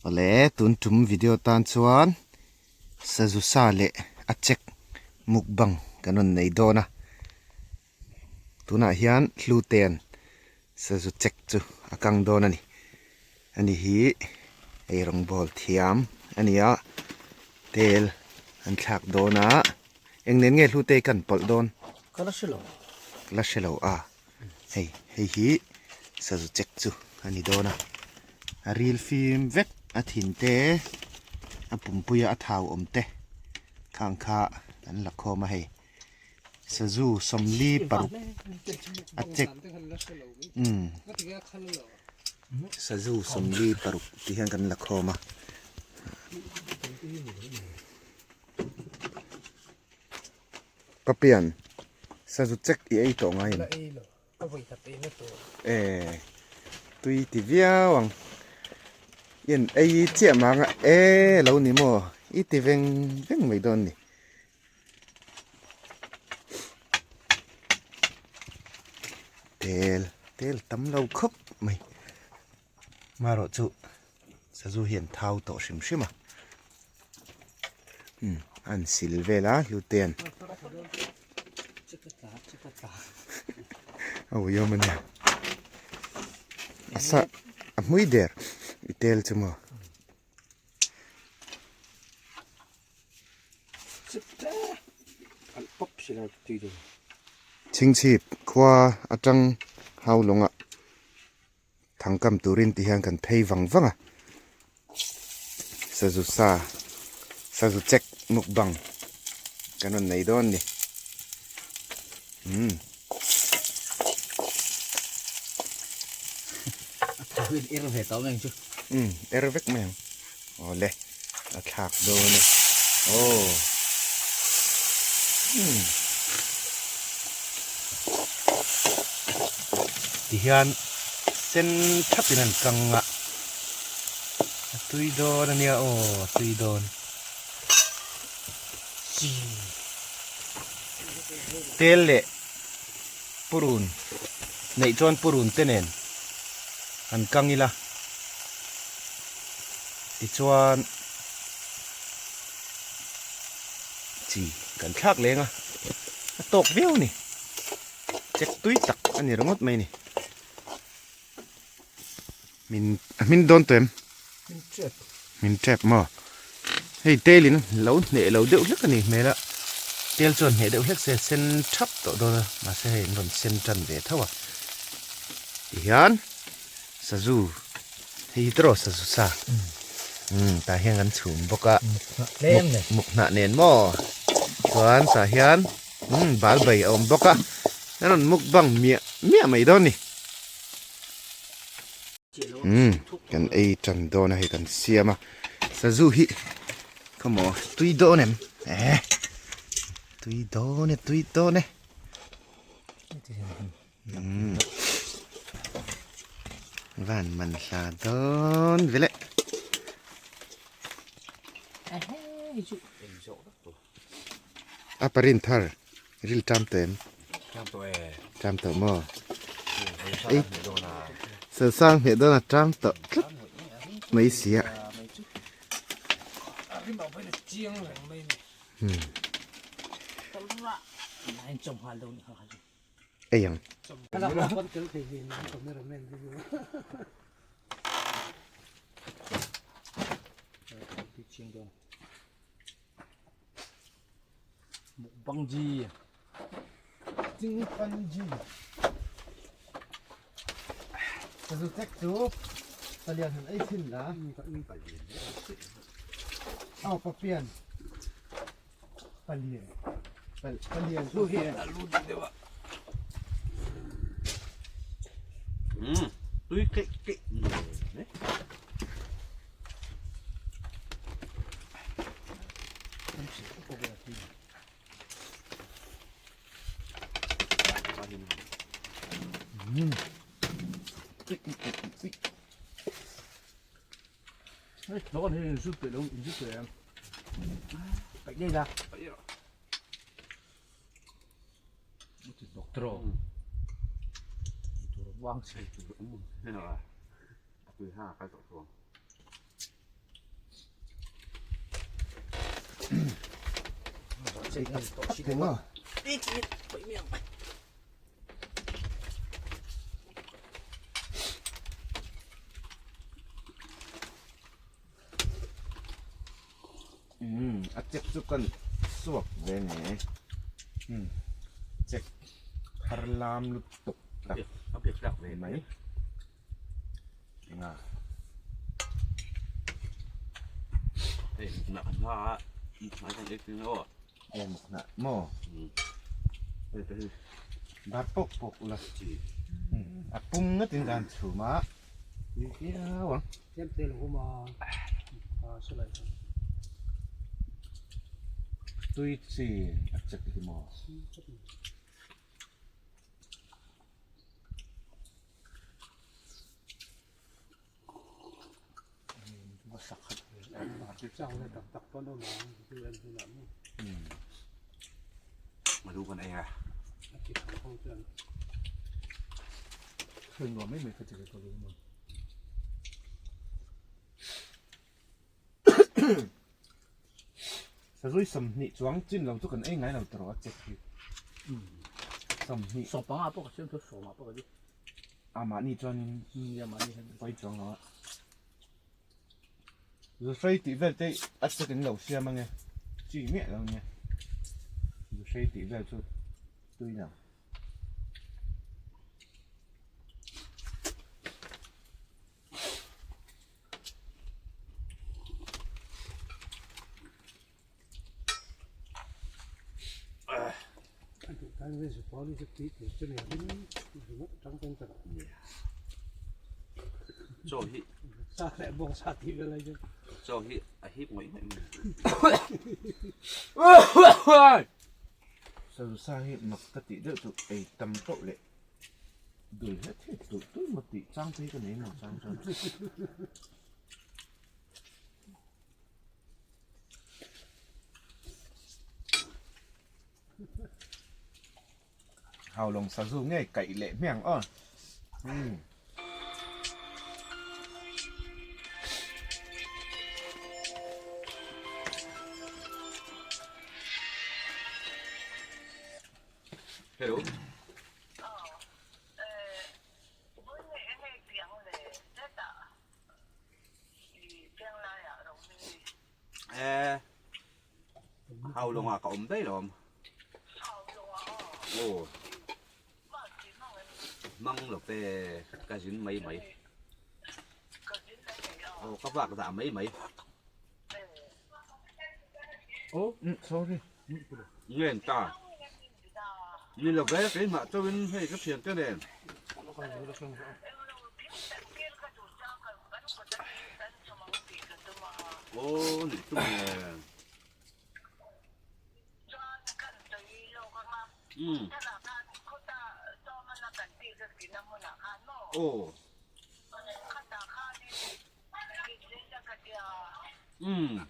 Awle tun tum video tan chuan sazu sa leh a chek mukbang kan rawn nei dawn a tunah hian hluten sazu chek chu a kang dawn a ni ani hi eirawng bawl thiam a ni a tel an thlak dawn a eng nen nge hlute hi kan pawlh dawn ka la hre lo ka la hre lo a. Hei hei hi sazu chek chu a ni dawn a a ril fim vek a thin te a pumpui a a thau awm te khang kha an la khawm a hei sazu sawmli paruk a chek umm sazu sawmli paruk tih hian kan la khawm a. Papian, sazu chek i ei tawh ngai em? La ei lo, ka vawi khat ei na tur. E, tui ti viau ang. I en ei chiah mang a, e lo ni maw, i ti veng veng mai dawn ni. Tel, tel tam lo khawp mai. Marawh chu sazu hi an thau tawh hrim hrim a umm an sil vel a hlute an a ui awm a nia a sa a hmui der i tel chu maw. Chhingchhip khua atang hau lawngah. Thangkam turin ti hian kan phei vang vang a, sazu sa, sazu chek mukbang kan rawn nei dawn ni. Umm. A thau in er ve tawh mai ang chu. Umm, er vek mai ang. Awle, a thlak dawn e. Aw. Umm. Tihian sen thapin an kang a, a tui dawn a nia aw, a tui dawn. Tel leh purun neih chuan purun te nen an kang ila tichuan chi kan thlak leng a a tawk viau a ni chek tui tak a ni ringawt mai a ni min a hmin dawn tawh em min tep maw hei tel in lo hneh lo deuh hlek a ni hmel a tel chuan hneh deuh hlek se sen thap tawh dawn a mahse hei an rawn sen tan ve tho a tihian sazu hei hi tawh sazu sa umm tah hian kan chhum bawk a muk hnah nen maw chuan tah hian umm bal bai a awm bawk a an rawn mukbang miah miah mai dawn a ni. Umm kan ei tan dawn a hei kan siam a sazu hi khawmaw tui dawn em eh tui dawn e tui dawn e umm van man hla dawn vele a parin thar ril tam tawh em tam tawh maw ei sasang hmeh dawn a tam tawh tlat mai si a ei ang. Mukbang ji Chingpan ji Sazu chek chu palian han ei thin la Aw papian palian palian chu hi Tui keih keih Um a chek chu kan suak ve nge um chek thar lam lutuk tak mai enga hei mukna kan hma a mukna kan ei thin aw e mukna maw hei te hi bar pawk pawk ula a pum ngatin kan chhum a tui viau ang. Tlem te lo awm a a saw lai kha. Tui chi a chek hi maw? Malu kan ei a. Nuam mai mai kha chi ka lu maw. Sazui 20 chuang chin lo chu kan ei ngai lo tawh a chek hi. 20. 15 pawh ka siam chu 10 pawh ka ti. A mahni chuanin pawi chuang lo a. Zuhrei tih vel te a chek in lo siam ange chi miah lo nia. Zuhrei tih vel chu tui lo. Chaw hi chaw hi a hip ngawih ngawih mai. Sazusa hi mak ka tih deuh chu ei tam tawh leh dul het het tulh tulh maw tih chang te hi ka nei maw chang chuan. Haulawng sazu ngei kaih leh hmiang aw. Umm. Hello. Eh, hau lawngah ka awm daih lawm. Aw. Mang lo ve ka zin mai mai. Aw ka vak dah mai mai. Oh, sorry. Ngen ta. Ni lo ve keimah chauhin hei ka thiante nen. Aw ni chu nge. Umm. Aw. Umm.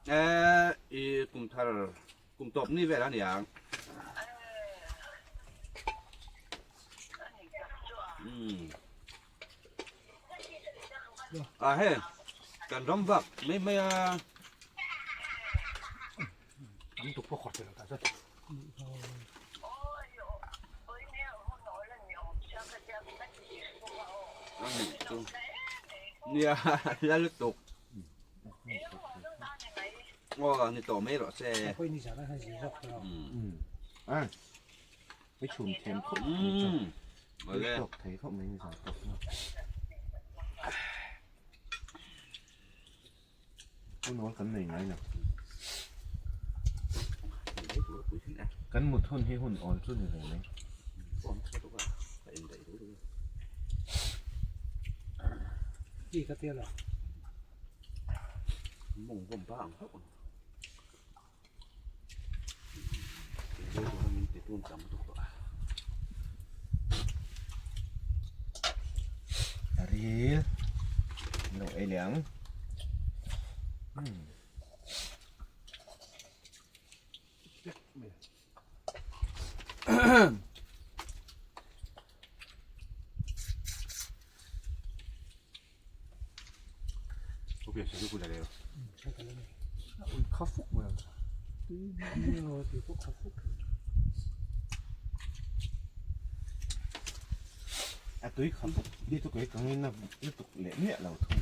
Eh, i kum thar kum tawp ni vel a niang. Umm. À he, kan ram vak mai mai a. Tam tuk pawh khawt lo ta chuan. Nia, la lutuk. Aw, ni tawh mai rawh se. À, cái chùm thêm khúc Umm. Cái tộc thấy không mấy giờ tộc nữa. Cô nói cái này ngay nè. Kan mut hun hi hun awl chu ni ve mai. Chi ka tia lo. Mong vawm pa ang hlauh ang. Ril lo ei leh ang. A tui kha fuk hi chu kei ka ngaina lutuk leh miah lo thung.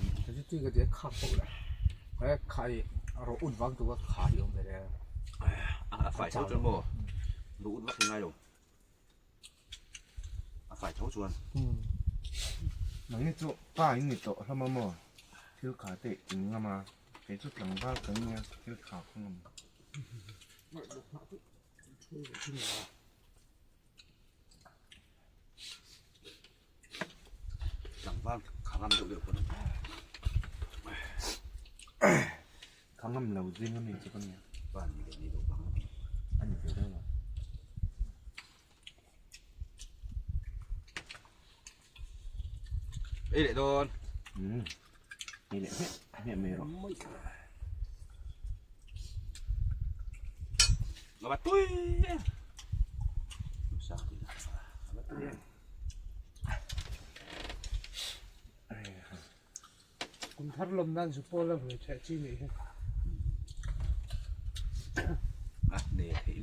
Chu ka tia khak pawh la he kha hi rawh ut vang tura kha hi awm ve le. A fai tho chuan maw rawh ut vak hi ngai lo. A fai tho chuan. Nangni chu pa in ni tawh hlawm a maw thil kha te in ngam a kei chu tlangval kan nia thil kha ka ngam. Tlangval kha ngam deuh deuh pawn Kha ngam lo zing a mi chu ka nia. Pa ni leh ni lo bang a ni ve deuh a. Ei leh dawn. Umm ei leh hmiah hmiah mai rawh. Ngaba tui em. Sang ti na. Ngaba tui em. Kum thar lawm nan zu pawl a hmuh theih chi nih hi. A ne thei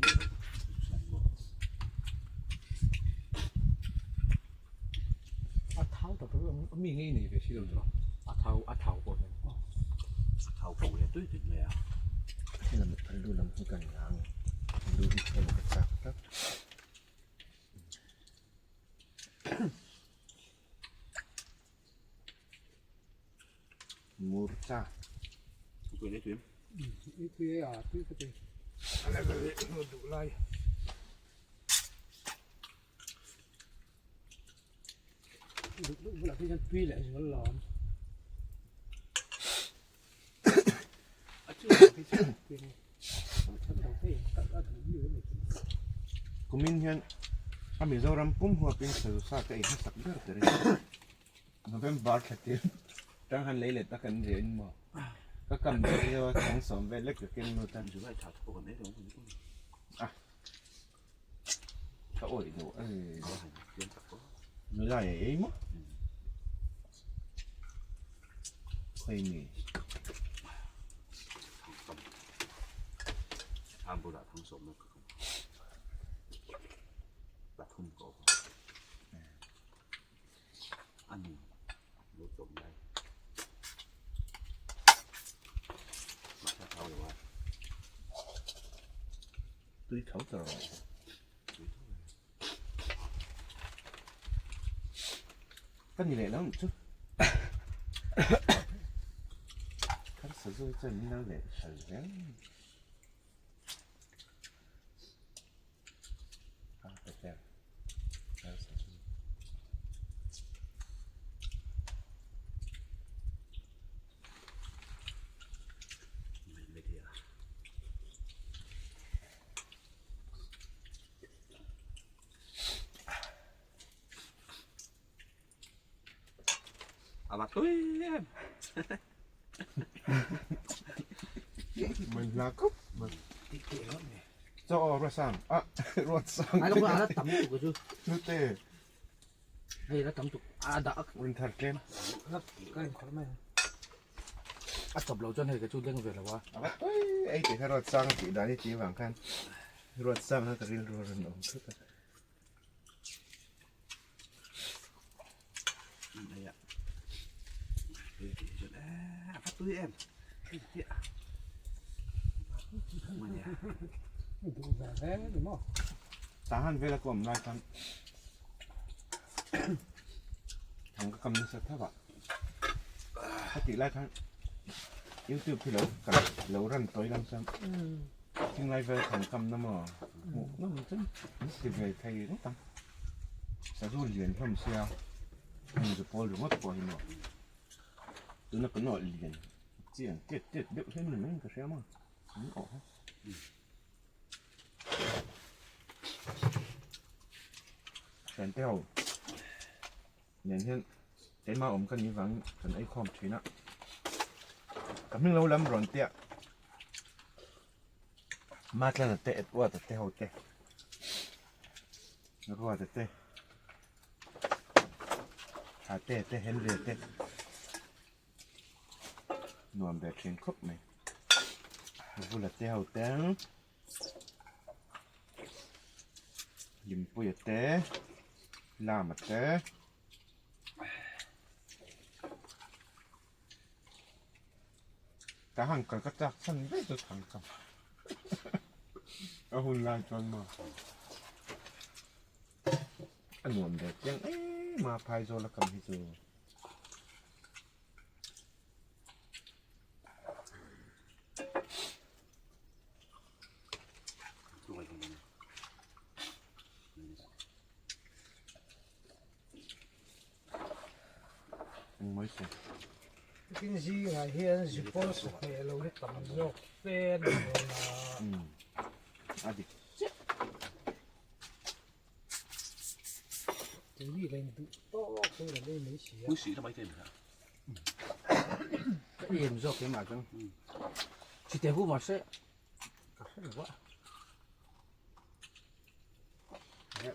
lo. A thau tak tak mi ngei nei ve si lo chu a thau a thau pawh hian. A thau pawh leh tui tui mai a. Helam alu lam hi kan la ang alu hi khem ka chak tlat. Murcha. Tui nei tui. I tui ei a tui ka ti. Duh lai. Duh duh bulah phei chuan tui leh zual lo awm. A chu phei chuan tui nei. That lo phei a duh mi a ni. Kumin hian a Mizoram pum huapin sazu sa ka ei hmasak ber ber in November thla tir tang han lei leh tak an ri in maw ka kam deuh deuh a chhang sawm vel lek ka keng lut a. A ka awih lo a ni nulai a ei maw khawi mi. A nu lo chawm lai mahse a thau lo a. Tui tho ta rawh. Tui tho e. Ka ni leh lo nih chu. Kan sazu hi chuan min lo leh hral zel. A va tui em. Mình là cốc mà. Cho ra sang. À, ruột sang. Ai lo a tam tuk chu. Nu te. Hei la tam tuk. A da ak. Rin thar tlem. Ka in khawr mai. A chawp lo chuan hei ka chu leng ve lo a. A va tui ei tih kha ruat sang tih dan hi tih vang khan ruat sang kha ka rilru a rawn awm thut a. Tahan vela ka awm lai khan thang ka kam nasa thap a ka tih lai khan youtube hi lo kal lo run tawi lam chuan thinglai vel thang kam na maw hmuh nawm chuan an ti ve thei ngawt ang sazu lian hlawm sia heng zu pawl ringawt pawh hi maw tuna kan awh lian chiang tiat tiat deuh hlem ni maiin ka hria maw an awh a. Thiante ho nen hian keimah awm ka nih vangin kan ei khawm thin a ka hming lo lam rawn tia Matlana te Edward-a te ho te Ruata te Thate te Henry-a te. Nuam ve thin khawp mai. Vula te ho te Limpuia te Lama te Ta han kal ka chak chhan daih chu thang chang a hun lai chuan maw a nuam ve chiang em a phaizawl a kam hi chu. Tin zingah hian zipawl sahmeh lo hi tam zawk fe a ni dawn a. A dik chiah. Tui leng duh tawk hi la lei mai si a. Pui sih mai thei Ka em zawk em ah chuan chite hu mahse ka hre lo a.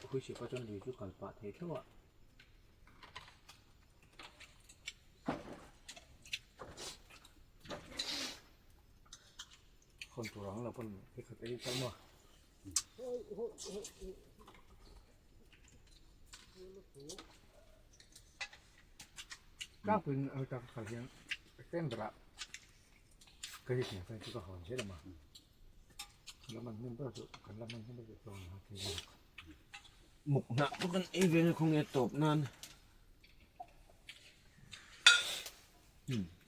Hui sih pawh chuan lui chu kal pah thei theuh a. Khawn tur ang lo pawn i khat ei tal maw. Tlangpuiin a tak kal hian tlem berah ka ri thing chu ka hawn zel a ma. La man hnem ber chu kan la man hnem ber chu tlawng a thei zawk. Muk hnah pawh kan ei ve na khawnge tawp nan.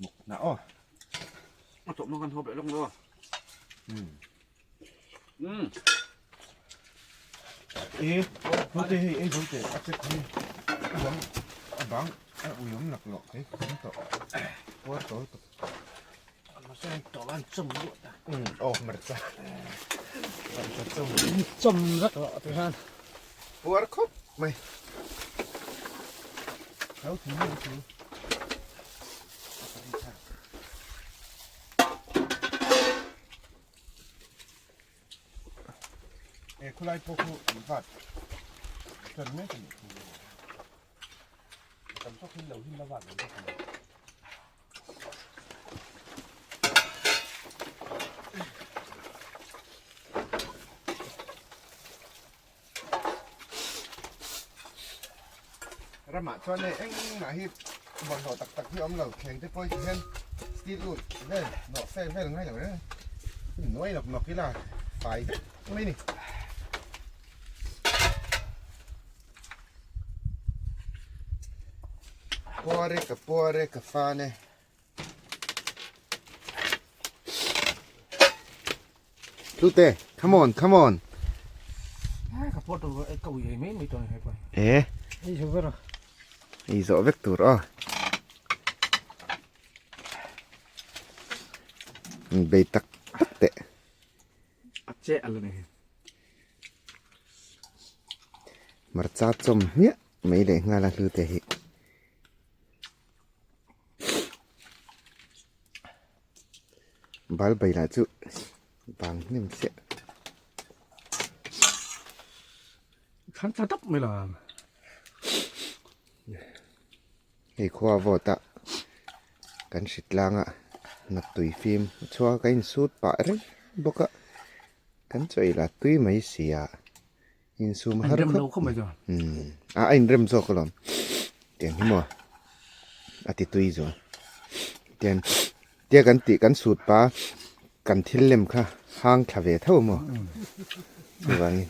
Muk hnah aw. A tawp nan kan hawp leh lawk maw. E, hnute hei ei zo teh a chek hi a bang a bang a ui awm lak loh kei ka awm tawh puar tawl tawh. Aw hmarcha hmarcha chawm chawm vek rawh ti hian puar khawp mai lo thing lo thing. E khulai pawh khu an vat tan mek a nih thu tam tawk hin lo hin la vat lo bawk a ni. Ramah chuan hei engmah hi bawlhhlawh tak tak hi a awm lo thleng te pawh hi hian steel wool vel nawh fel vel ngai lo reng a nuai nawk nawk ila fai vek mai a ni. Puar e ka puar e ka fan e. Hlute, come on, come on. Ka pawh tur ka ui ei mai mai tawh ni hei. E. Ei zo ber a. Ei zo vek tur a. Bei tak tak teh. A che a la ni. Hmarcha chawm hmiah mai leh nghal a hlute hi. Bal bai lah chu vang hnem chiah. Thlan tla tawp mai lo ang. Hei khua vawt a kan hrit tlang a hnawt tui fim a chhuak a ka insut pah reng bawk a kan chawi la tui mai si a insum har khawp mai a a inrem zawk alawm tiang hi maw a ti tui zual tian tia kan tih kan sut pa kan thil lem kha hang thla ve tho maw chuvangin.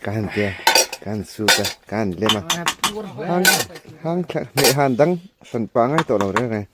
Ka han tia ka han sut a ka han lem a hang hang thla hmeh han dang hran pah ngai tawh lo reng reng.